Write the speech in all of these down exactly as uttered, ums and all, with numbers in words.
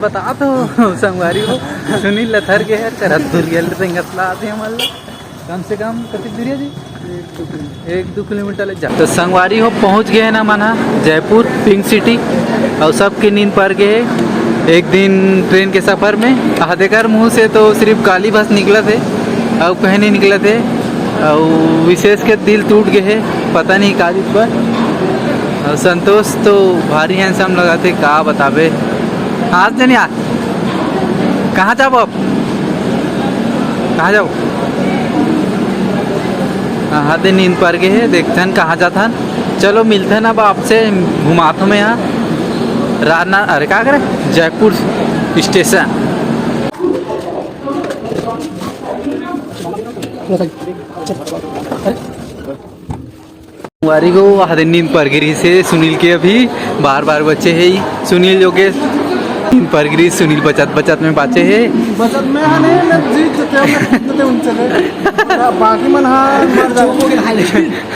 बता तो संगवारी हो, सुनील लथर के हर करत दुरियल रेंगत ला आते हमन ला। कम से कम कति दुरिया जी? एक दो किलोमीटर ले जा। तो संगवारी हो, पहुंच गए ना मना जयपुर पिंक सिटी, और सबके नींद पर गए एक दिन ट्रेन के सफर में। आधेकर मुंह से तो सिर्फ गाली बस निकलत हे, और कहीं नहीं निकलत हे। और विशेष के दिल टूट गए हे, पता नहीं का दिस पर। और संतोष तो भारी हैंडसम लगत हे, का बताबे। आज जन यार, कहाँ जाबो अब? कहाँ जाबो? हाँ, दे नींद पर गए हे, देखथन कहाँ जाथन। चलो मिलथन अब आपसे, घुमाथो मैं यहाँ राजनाथ, अरे का करे, जयपुर स्टेशन। वारी को आधे नींद पर गिरी से सुनील के अभी बार बार बचे है ही। सुनील योगेश नींद पर गिरी, सुनील बचत बचत में बाचे है। बचत में हा नहीं, मैं जीत जते हो, मैं जीत जते उनसे ले। बाकी मन हा मर जाओ।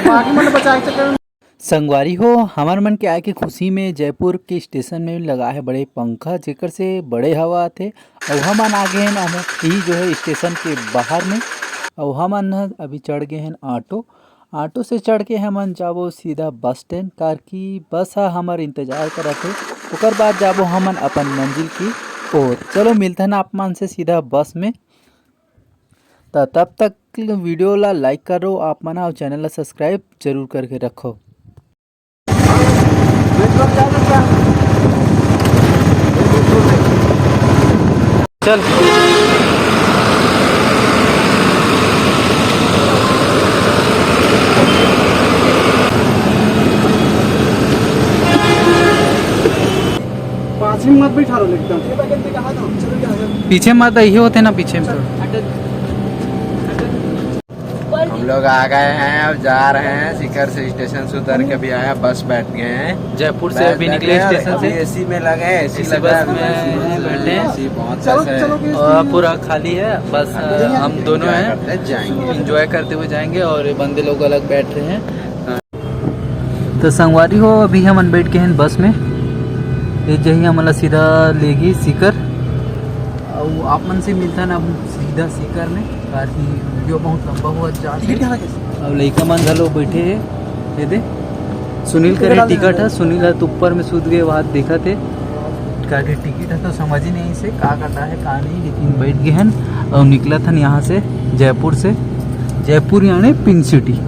बाकी मन बचा के चक्कर में। संगवारी हो, हमर मन के आए के खुशी में जयपुर के स्टेशन में लगा है बड़े पंखा, जेकर से बड़े हवा आथे। अउ हमन आ गए हैं अभी जो है स्टेशन के बाहर में। अउ हमन ह अभी चढ़ गए हैं ऑटो। ऑटो से चढ़ के हमन जाबो सीधा बस स्टैंड, काबर कि बस ह हमर इंतजार करत हे। ओकर बाद जाबो हमन अपन मंजिल की ओर। चलो मिलथन आप मन से सीधा बस में। त तब तक वीडियो ला लाइक करो आप मन, अउ चैनल ला सब्सक्राइब जरूर करके रखो। चल। पाछे में मत बैठा रहो एकदम। पीछे मत, ये होते ना पीछे में। हम लोग आ गए हैं, अब जा रहे हैं सीकर से, स्टेशन से उतर के अभी आया, बस बैठ गए हैं। जयपुर से बैठ अभी बैठ निकले गए, स्टेशन अभी से। एसी में लगे हैं, एसी एसी लगा बस है, में एसी में बैठे हैं। एसी बहुत चलो, ऐसे है। चलो, और पूरा खाली है, बस हम दोनों हैं, जाएंगे। एंजॉय करते हुए जाएंगे और ये बंदे लोग अलग बैठ रहे हैं। तो संगवारी हो, अभी हमन बैठ के हन बस में, ये जही हमन ला सीधा लेगी सीकर। अउ आप मन से मिलता ना सीधा सीकर में, काबर कि वीडियो बहुत लंबा हुआ जात हे। टिकट कहाँ लगे? अउ लइका मन घलो बैठे हे, ये दे सुनील टिकट करे डाल टिकट देना। हे, सुनील ह तो ऊपर में सूत गए, वहाँ देखत हे। काबर कि टिकट ह तो समझ ही नहीं से का करना है का नहीं, लेकिन बैठ गए हन अउ निकलत हन यहाँ से, जयपुर से। जयपुर यानी पिंक सिटी,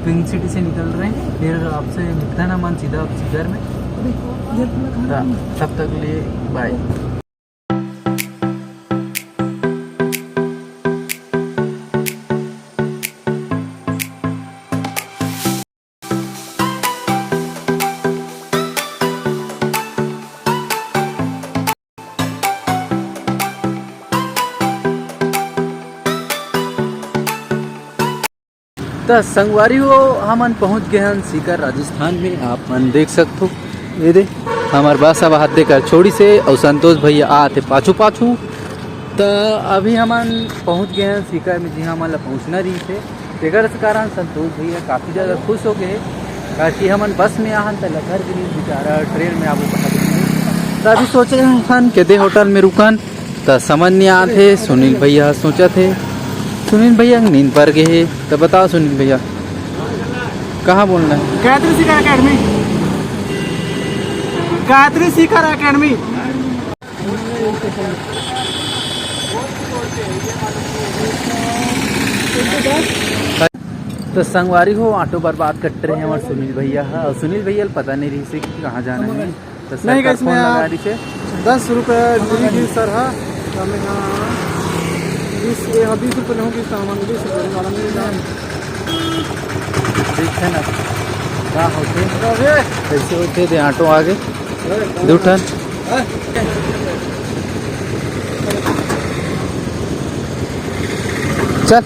पिंक सिटी से निकल रहे हैं। फिर आपसे मिलता है ना मन सीधा सीकर में। तो तब तक के लिए बाय। त संगवारी हो, हमन पहुंच गए हन सीकर राजस्थान में। आप मन देख सकथो, ये दे हमर बस अब हाथ देकर छोड़ी से, और संतोष भैया आते पाछू पाछू। त अभी हमन पहुंच गए हन सीकर में, जिहां हमन ला पहुंचना रही थे। तेकर से कारण संतोष भैया काफ़ी ज़्यादा खुश हो गए, काबर कि हमन बस में आहन त लथर गिरी बेचारा, ट्रेन में आबो कहा। त अभी सोचे हन के दे होटल में रुकन, त समझ नहीं आत हे। सुनील भैया सोचत हे, सुनील भैया नींद पर गए हे। त बताओ सुनील भैया, कहाँ बोलना है? Gayatri seeker academy, Gayatri seeker academy. तो संगवारी हो, ऑटो बर्बाद कट रहे हैं और सुनील भैया है, और सुनील भैया ल पता नहीं रही से कि कहाँ जाना है। तो सर नहीं, का इसमें फोन लगा आप रही से। दस रुपये दी थी सर, हाँ, तो हमें यहाँ बीस, ये हाँ, बीस रुपये लेहूँ, बीस तो हमारे बीस रुपये वाला मिल जाए। ठीक है ना, का होते? अरे! कैसे होते थे ऑटो आगे? अरे, दो ठन। चल।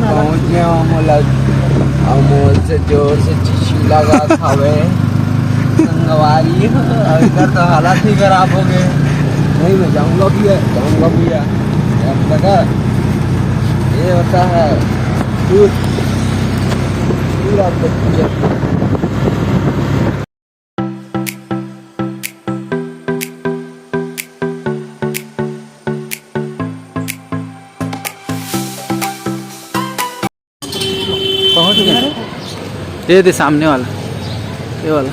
पहुंच गए हम, मोला, अब मोर से जोर से चीची लगा खावे संगवारी। इधर तो हालत ही खराब हो गए। नहीं, मैं जाऊंगा भी है, जाऊंगा भी है। अब लगा, ये होता है दूध, पूरा बच गया। ये दे सामने वाला, ये वाला।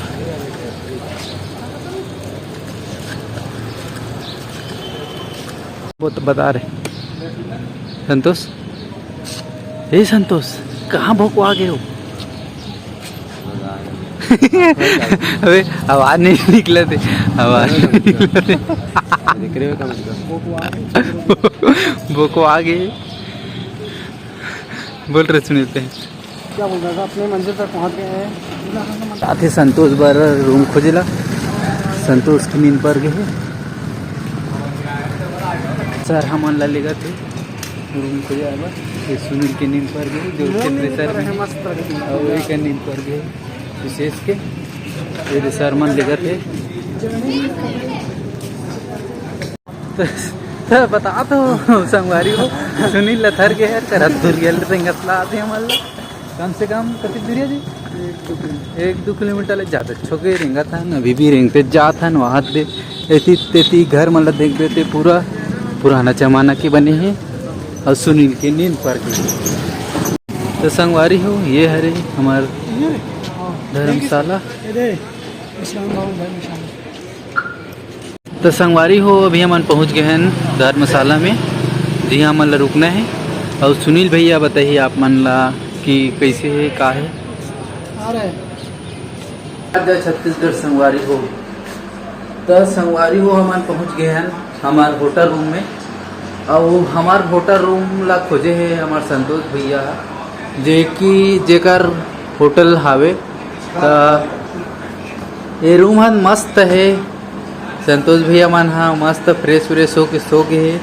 वो तो बता रहे। संतोष, हे संतोष, कहाँ भोकवा गे हो? अबे, आवाज नहीं निकलत हे, आवाज नहीं निकलत हे। भोकवा गे। बोल रहे सुनील ते। क्या बोल रहा था, अपने मंजिल तक पहुंच गए हैं। आथे संतोष बर रूम खोजेला, संतोष के नींद पर गे हे। सर हमन ला लेगत हे रूम खोजे बर। ये सुनील के नींद पर गे हे, जो नींद प्रेशर पर में है, हे। मस्त प्रगति। और एक नींद पर गे हे विशेष के, ये सर मन लेगत हे। त, त बता तो संगवारी हो, सुनील लथर के हर करत दुरियल रेंगत ला आथे हमन ला। कम से कम कति दुरिया जी? एक दो किलोमीटर ले जादा छोके रेंगत हन, अभी भी रेंगते जात हन। वहाँ दे एती तेती घर मन ला देख देते, पूरा पुराना जमाना के बने हे। और सुनील के नींद पर गे। तो संगवारी हो, ये हरे हमार धर्मशाला। ये दे, विश्राम भवन धर्मशाला। तो संगवारी हो, अभी हमन पहुंच गए हैं धर्मशाला में, जिहां हमन ला रुकना हे। और सुनील भैया बताही आप मन ला कि कैसे हे, का हे। आ रहे हैं। जय छत्तीसगढ़ संगवारी हो। तो संगवारी हो, हमन पहुंच गए हैं हमार होटल रूम में। और हमार होटल रूम ला खोजे हे हमार संतोष भैया, जे कि जेकर होटल हावे। त ये रूम हन मस्त हे। संतोष भैया मन हा मस्त फ्रेश व्रेश होके सो गे हे।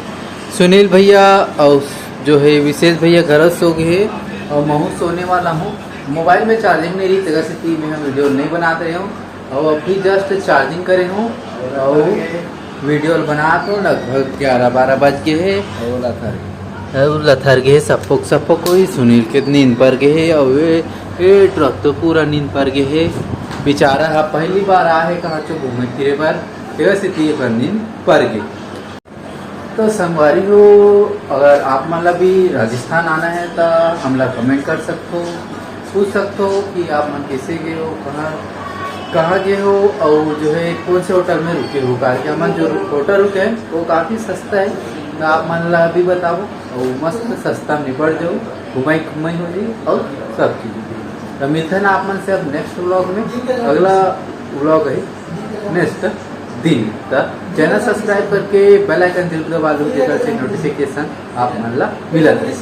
सुनील भैया और जो है विशेष भैया घर सो गे हे और महू सोने वाला हूँ। मोबाइल में चार्जिंग नहीं रही, तेकर सेती मैं वीडियो नहीं बनात रहे हूँ। और अभी जस्ट चार्जिंग करे हूँ और वीडियो बनात हूँ। लगभग ग्यारह बारह बज गे हे। अउ लथर गे हे, सपोक सपोक होई। सुनील के नींद पर गे हे, अउ ए, ए ट्रक तो पूरा नींद पर गे हे। बेचारा ह पहली बार आ हे कहाँ चो घूमे फिरे बर, तेकर सेती एकर नींद पर गे। तो संगवारी हो, अगर आप मन ला भी राजस्थान आना है तो हमला कमेंट कर सकते हो, पूछ सकते हो कि आप मन कैसे गए हो, कहाँ कहाँ गए हो और जो है कौन से होटल में रुके हो, करके हमन जो होटल रुके हैं वो काफ़ी सस्ता है। तो आप मन ला भी बताओ और मस्त सस्ता में पड़ जाओ, घुमाई घुमाई हो जाए और सब चीज़। तो मिलते हैं आप मन से अब नेक्स्ट व्लॉग में। अगला व्लॉग है नेक्स्ट दिन। तो चैनल सब्सक्राइब करके बेल आइकन जरूर दबा लो, जेकर से नोटिफिकेशन आप मन ला मिलत रहे।